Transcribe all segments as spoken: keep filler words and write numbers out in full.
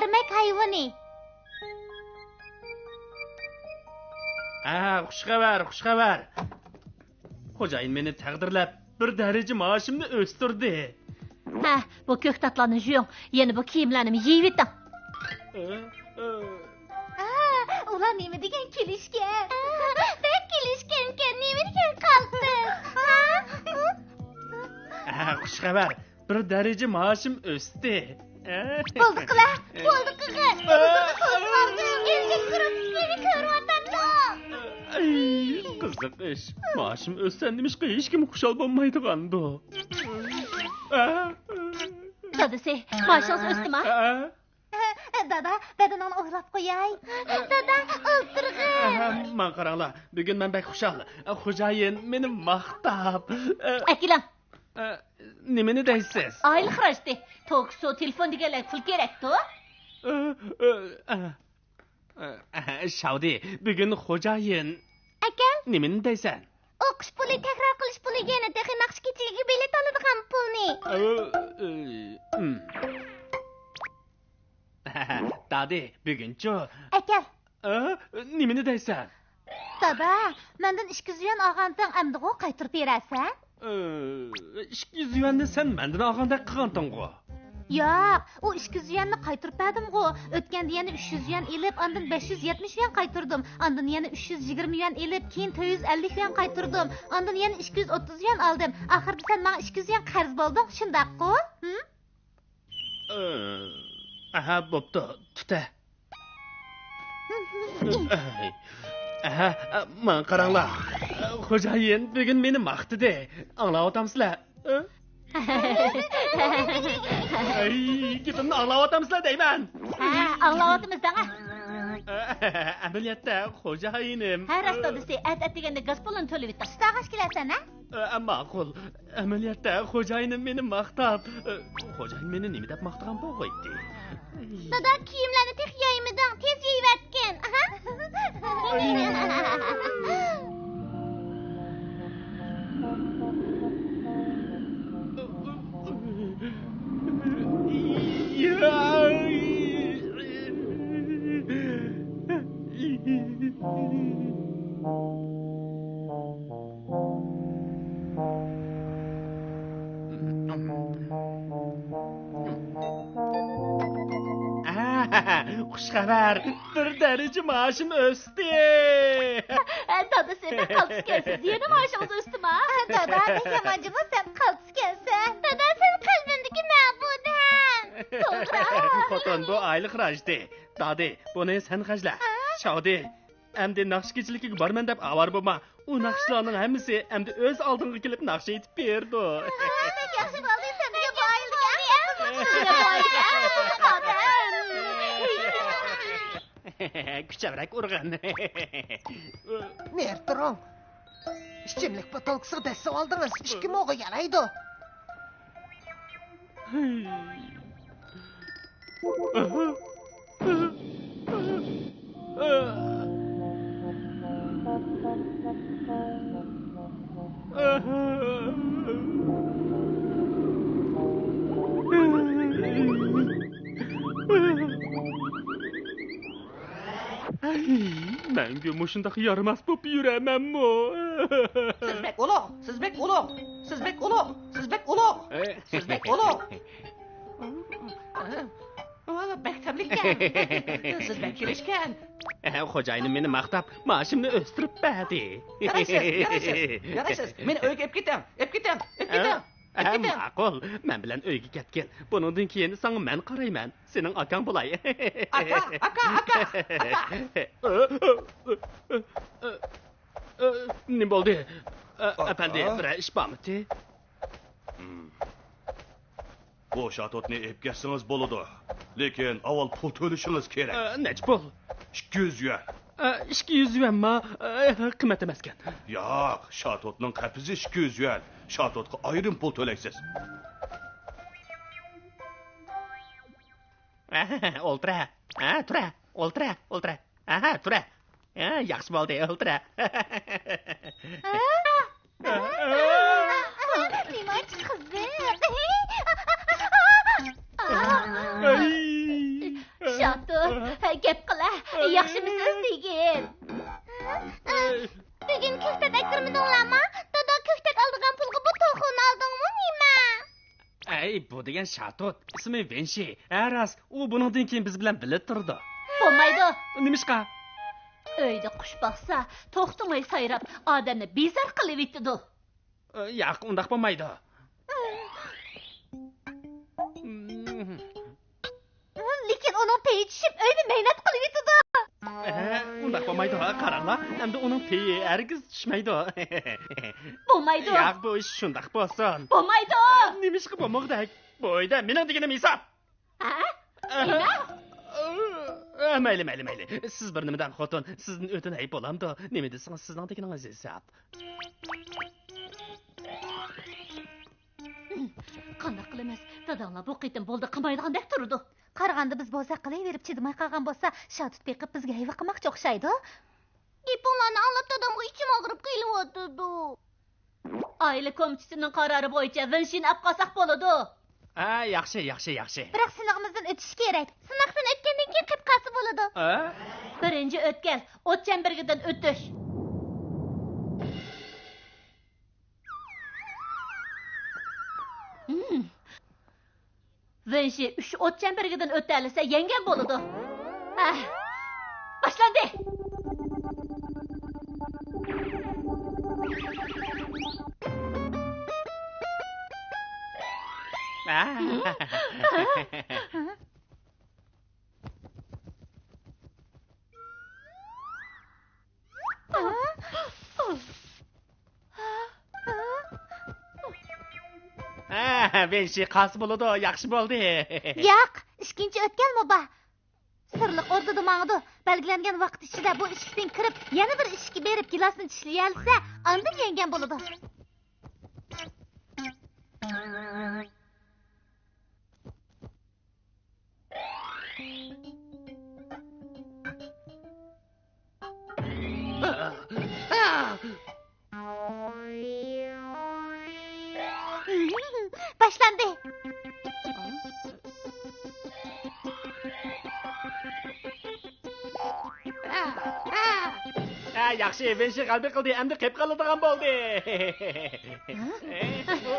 ئەرمەك ھايۋىنى. ھە، خۇش خەۋەر، خۇش خەۋەر. خوجايىن مېنى تەقدىرلەپ، بىر دەرىجە مائاشىمنى ئۆستۈردى. ھە، بۇ كۆكتاتلارنى يۇيۇڭ، يەنە بۇ كىيىملەرنىمۇ يېيىۋېتىڭ. ئە، ئە. ئا، ئۇلار نېمە دېگەن كېلىشكەن؟ بەك كېلىشكەنكەن، نېمە دېگەن قالتىس؟ ھە؟ ئە، خۇش خەۋەر، بىر دەرىجە مائاشىم ئۆستى. ئە؟ بولدى قىلە، بولدى قىلغىن. ئە، ئە. ئىلگىرى تۇرۇپ سېنى كۆرۈۋاتامدۇ؟ ئەي، قىزىق ئىش. مائاشىم ئۆسسە نېمىشقا ھېچكىم خۇشال بولمايدىغاندۇ؟ ئە؟ دادىسى، مائاشىڭىز ئۆستىما؟ ئە؟ دادا، دادىنىڭ ئويلاپ قوياي. دادا، ئولتۇرغىن. ئەھە، ماڭا قاراڭلار، بۈگۈن مەن بەك خۇشال. خوجايىن مېنى ماختاپ، ئە، ئەكېلىڭ. ئە، نېمىنى دەيسىز؟ ئائىلە خىراجىتى، توك، سۇ، تېلېفون دېگەنلەر پۇل كېرەكتۇ. ئە، ئە، ئە، ئە، شاۋدى، بۈگۈن خوجايىن. ئەكەل. نېمىنى دەيسەن؟ ئوقۇش پۇلى، تەكرار قىلىش پۇلى، يەنە تېخى ناخشا كېچىلىكىگە بېلەت ئالىدىغان پۇلنى. ئە، ئە، ئىم. دادى، بۈگۈنچۇ؟ ئەكەل. ئە، نېمىنى دەيسەن؟ دادا، مەندىن ئىككى يۈز يۈەن ئالغانتىڭ ئەمدىغۇ قايتۇرۇپ بېرەسەن؟ ئە، ئىككى يۈز يۈەننى سەن مەندىن ئالغاندەك قىلغانتىڭغۇ؟ ياق، ئۇ ئىككى يۈز يۈەننى قايتۇرۇپ بەردىمغۇ. ئۆتكەندە يەنە ئۈچ يۈز يۈەن ئېلىپ، ئاندىن بەش يۈز يەتمىش يۈەن قايتۇردۇم. ئاندىن يەنە ئۈچ يۈز يىگىرمە يۈەن ئېلىپ، كېيىن تۆت يۈز ئەللىك يۈەن قايتۇردۇم. ئاندىن يەنە ئىككى يۈز ئوتتۇز يۈەن ئالدىم. ئاخىرىدا سەن ماڭا ئىككى يۈز يۈەن قەرز بولدۇڭ، شۇنداققۇ؟ ھىم؟ ئەھە، بوپتۇ، تۇتە. ئەھە، ماڭا قاراڭلار. خوجايىن بۈگۈن مېنى ماختىدى. ئاڭلاۋاتامسىلەر؟ ئەي، گېپىمنى ئاڭلاۋاتامسىلەر دەيمەن. ھە، ئاڭلاۋاتىمىز دەڭە. ئەمەلىيەتتە خوجايىنىم. ھە، راست دادىسى، ئەتە ئەتىگەندە گاز پۇلىنى تۆلىۋېتىڭ. ئىشتاغاش كېلەرسەن، ھە؟ ئە، ماقۇل. ئەمەلىيەتتە خوجايىنىم مېنى ماختاپ، ئە، خوجايىن مېنى نېمە دەپ ماختىغان بولغايتتى؟ دادا، كىيىملەرنى تېخى يايمىدىڭ، تېز يېيىۋەتكىن. ئاھا. خۇش خەۋەر، بىر دەرىجە مائاشىم ئۆستى. دادىسى، بەك قالتىسكەنسىز، يەنە مائاشىڭىز ئۆستىما؟ دادا، نېمە ئاجىبۇ سەن قالتىسكەنسەن؟ دادا، سەن قەلبىمدىكى مەبۇدەم. توغرا. خوتۇن، بۇ ئائىلە خىراجىتى. دادى، بۇنى سەن خەجلە. شاۋدى، ئەمدى ناخشا كېچىلىكىگە بارىمەن دەپ ئاۋارە بولما. ئۇ ناخشىچىلارنىڭ ھەممىسى ئەمدى ئۆز ئالدىڭغا كېلىپ ناخشا ئېيتىپ بېرىدۇ. بەك ياخشى بولدى، سەن بىزگە بۇ ئائىلىدىكى ئەڭ ياخشى. كۈچەمرەك ئۇرغىن. نېرى تۇرۇڭ. ئىچىملىك بوتۇلكىسىغا دەسسىۋالدىڭىز، ئىككى موغا يارايدۇ. ئەي، مەڭگۈ مۇشۇنداق يارىماس بولۇپ يۈرەمەنمۇ؟ سىز بەك ئۇلۇغ، سىز بەك ئۇلۇغ، سىز بەك ئۇلۇغ، سىز بەك ئۇلۇغ، سىز بەك ئۇلۇغ. ۋالا بەك تەملىككەن. سىز بەك كېلىشكەن. خوجايىنىم مېنى ماختاپ، مائاشىمنى ئۆستۈرۈپ بەردى. يارايسىز، يارايسىز، يارايسىز. مېنى ئۆيگە ئېلىپ كېتىڭ، ئېلىپ كېتىڭ، ئېلىپ كېتىڭ. ھە، ماقۇل. مەن بىلەن ئۆيگە كەتكىن. بۇنىڭدىن كېيىن ساڭا مەن قارايمەن. سېنىڭ ئاكاڭ بولاي. ئاكا، ئاكا، ئاكا، ئاكا. نېمە بولدى؟ ئەپەندى، بىرەر ئىش بارمىتى؟ بۇ شاتوتنى ئېلىپ كەتسىڭىز بولىدۇ. لېكىن ئاۋۋال پۇل تۆلىشىڭىز كېرەك. نەچچە پۇل؟ ئىككى يۈز يۈەن. ئىككى يۈز يۈەنما؟ قىممەت ئەمەسكەن. ياق، شاتوتنىڭ قەپىسى ئىككى يۈز يۈەن. شاتوتقا ئايرىم پۇل تۆلەيسىز. ئولتۇرە. ھە، تۇرە. ئولتۇرە، ئولتۇرە. ئەھە، تۇرە. ھە، ياخشى بولدى، ئولتۇرە. نېمانچە قىزىق. ئەي. ياخشىمۇسىز دېگىن؟ بۈگۈن كۆكتات ئەكىرمىدىڭلارمۇ؟ دادا، كۆكتات ئالىدىغان پۇلغا بۇ توخۇنى ئالدىڭمۇ نېمە؟ ئەي، بۇ دېگەن شاتۇت، ئىسمى ۋېنشى. ھە، راست، ئۇ بۇنىڭدىن كېيىن بىز بىلەن بىللە تۇرىدۇ. بولمايدۇ. نېمىشقا؟ ئۆيدە قۇش باقسا، توختىماي سايراپ، ئادەمنى بىزار قىلىۋېتىدۇ. ئە، ياق، ئۇنداق بولمايدۇ. لېكىن ئۇنىڭ پېيى چۈشۈپ، ئۆينى مەينەت قىلىۋېتىدۇ. ئە، ئۇنداق بولمايدۇ، قاراڭلار، ئەمدى ئۇنىڭ پېيى ھەرگىز چۈشمەيدۇ. بولمايدۇ. ياق، بۇ ئىش شۇنداق بولسۇن. بولمايدۇ. ئە، نېمىشقا بولمىغۇدەك؟ بۇ ئۆيدە مېنىڭ دېگىنىم ھېساب. ھە؟ ئە، نېمە؟ ئە، مەيلى، مەيلى، مەيلى. سىز بىر نېمە دەڭ، خوتۇن. سىزدىن ئۆتۈنەي بولامدۇ؟ نېمە دېسىڭىز، سىزنىڭ دېگىنىڭىز ھېساب. قانداق قىلىمىز؟ داداڭلار بۇ قېتىم بولدى قىلمايدىغاندەك تۇرىدۇ. قارىغاندا بىز بوزەك قىلىۋېرىپ چىدىماي قالغان بولسا، شاتۇت بېقىپ بىزگە ھەيۋە قىلماقچى ئوخشايدۇ. گېپىڭلارنى ئاڭلاپ دادامغا ئىچىم ئاغرىپ قېلىۋاتىدۇ. ئائىلە كومىتېتىنىڭ قارارى بويىچە ۋېنشىنى ئاپ قالساق بولىدۇ. ھە، ياخشى، ياخشى، ياخشى. بىراق سىنىقىمىزدىن ئۆتۈشى كېرەك. سىناقتىن ئۆتكەندىن كېيىن قېلىپ قالسا بولىدۇ. ھە؟ بىرىنچى ئۆتكەل، ئوت چەمبىرىكىدىن ئۆتۈش. ھىم. ۋېنشى ئۈچ ئوت چەمبىرىكىدىن ئۆتەلىسە يەڭگەن بولىدۇ. ھە، باشلاندى. ھە، ۋېنشى قالسا بولىدۇ، ياخشى بولدى. ياق، ئىككىنچى ئۆتكەلمۇ بار. سىرلىق ئوردىدا ماڭىدۇ. بەلگىلەنگەن ۋاقىت ئىچىدە بۇ ئىشىكتىن كىرىپ، يەنە بىر ئىشىككە بېرىپ، گىلاسنى چىشلىيەلىسە، ئاندىن يەڭگەن بولىدۇ. باشلاندى. ھە، ياخشى، ۋېنشى غەلىبە قىلدى، ئەمدى قېلىپ قالىدىغان بولدى.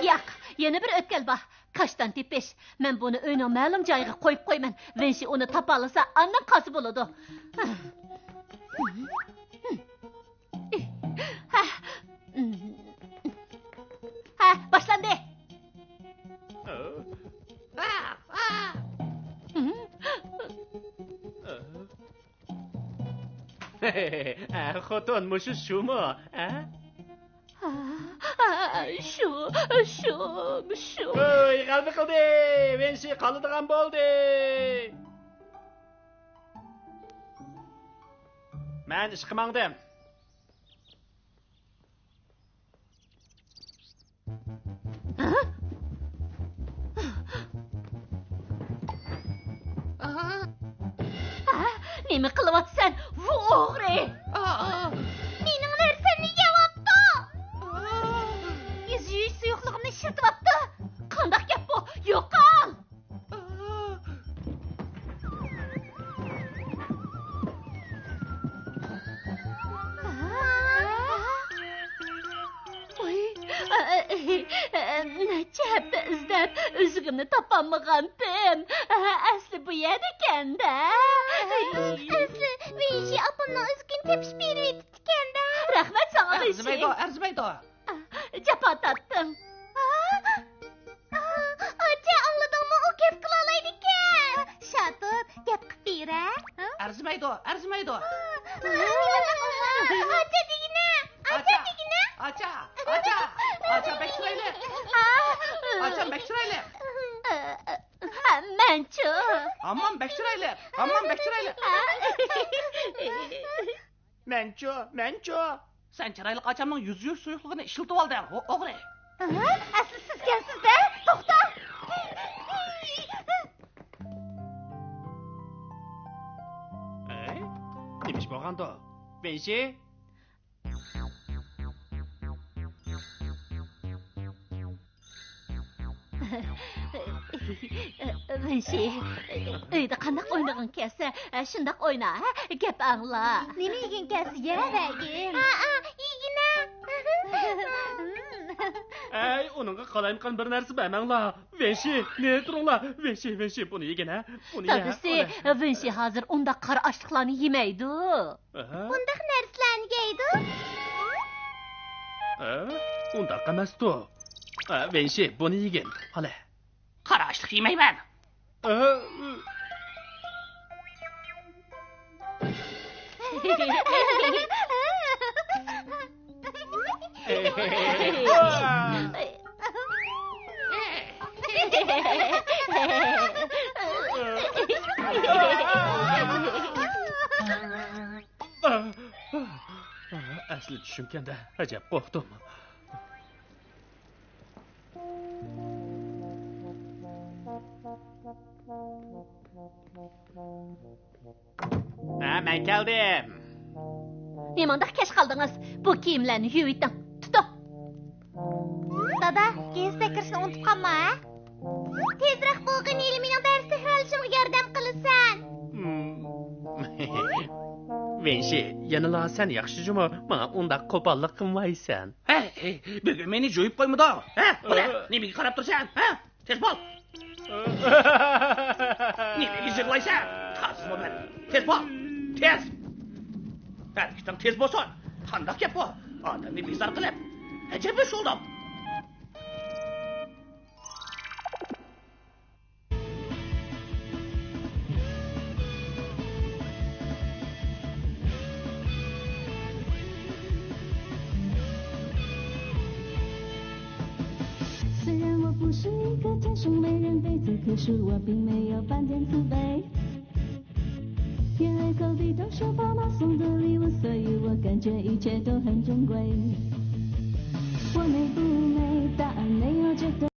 ياق، يەنە بىر ئۆتكەل بار. كاشتان تېپىش. مەن بۇنى ئۆينىڭ مەلۇم جايىغا قويۇپ قويىمەن. ۋېنشى ئۇنى تاپالىسا، ئاندىن قالسا بولىدۇ. ھە. ھە، باشلاندى. ھە، خوتۇن، مۇشۇ شۇمۇ؟ ھە؟ ھە، شۇ، شۇ، شۇ. ۋوي، غەلىبە قىلدى! ۋېنشى قالىدىغان بولدى! مەن ئىشقا ماڭدىم. ھە؟ نېمە قىلىۋاتىسەن؟ ۋۇ ئوغرى! مېنىڭ نەرسەمنى يەۋاپتۇ! يۈز يۇيۇش سۇيۇقلۇقۇمنى ئىشلىتىۋاپتۇ! قانداق گەپ بۇ؟ يوقال! ۋوي، نەچچە ھەپتە ئىزدەپ، ئۆزۈمنى تاپالمىغانتىم. ئەسلى بۇ يەردىكەن-دە. ئەسلى ۋېنشى ئاپامنىڭ ئۆزىكىنى تېپىش بېرىۋېتىپتىكەن-دە. رەھمەت ساڭا، ۋېنشى. ئەرزىمەيدۇ، ئەرزىمەيدۇ. جاپا تارتتىڭ. ئاچا، ئاڭلىدىڭمۇ؟ ئۇ گەپ قىلالايدىكەن. شاتۇت، گەپ قىپ بېرە. ئەرزىمەيدۇ، ئەرزىمەيدۇ. ئاچا دېگىنە، ئاچا دېگىنە. ئاچا، ئاچا، ئاچا، بەك چىرايلىق. ئاچا، بەك چىرايلىق. مەنچۇ. ھامان بەك چىرايلىق، ھامان بەك چىرايلىق. مەنچۇ، مەنچۇ. سەن چىرايلىق ئاچامنىڭ يۈز يۇيۇش سۇيۇقلۇقىنى ئىشلىتىۋالدىڭ، ئوغرى. ھە؟ ئەسلى سىزكەنسىز-دە، توختا. ئەي، نېمە ئىش بولغاندۇ؟ ۋېنشى؟ ۋېنشى، ئۆيدە قانداق ئوينىغىڭ كەلسە، شۇنداق ئوينا، ھە؟ گەپ ئاڭلا. نېمە يېگۈڭ كەلسە يەۋەرگىن. ھە، ھە، يېگىنە. ئەي، ئۇنىڭغا قالايمىقان بىر نەرسە بەرمەڭلار. ۋېنشى، نېرى تۇرۇڭلار. ۋېنشى، ۋېنشى، بۇنى يېگىنە. بۇنى يە، دادىسى، بۇنى. ۋېنشى ھازىر ئۇنداق قارا ئاشلىقلارنى يېمەيدۇ. ئەھە. ئۇنداق نەرسىلەرنى يەيدۇ. ئە، ئۇنداق ئەمەستۇ. ئە، ۋېنشى، بۇنى يېگىن. قالە. قارا ئاشلىق يېمەيمەن. ئە، ئەسلى چۈشۈمكەندە، ئەجەب قورقتۇم. ھە، مەن كەلدىم. نېمانداق كەچ قالدىڭىز؟ بۇ كىيىملەرنى يۇيۇۋېتىڭ. تۇتۇڭ. دادا، گېزىت ئەكىرىشنى ئۇنتۇپ قالما، ھە؟ تېزرەك بولغىن، ھېلى مېنىڭ دەرس تەكرارلىشىمغا ياردەم قىلىسەن. ۋېنشى، يەنىلا سەن ياخشى جۇمۇ، ماڭا ئۇنداق قوپاللىق قىلمايسەن. ھەي، ھەي، بۈگۈن مېنى جۇيۇپ قويمىدىڭ، ھە؟ قارا، نېمىگە قاراپ تۇرسەن، ھە؟ تېز بول! نېمىگە يىغلايسەن؟ تازىمۇ مەن. تېز بول! تېز! ھەرىكىتىڭ تېز بولسۇن! قانداق گەپ بۇ؟ ئادەمنى بىزار قىلىپ. ئەجەب ئىش بولدۇم. 虽然我不是一个天生美人妃子，可是我并没有半点自卑。因为隔壁都是爸妈送的礼物，所以我感觉一切都很珍贵。我美不美，答案没有绝对。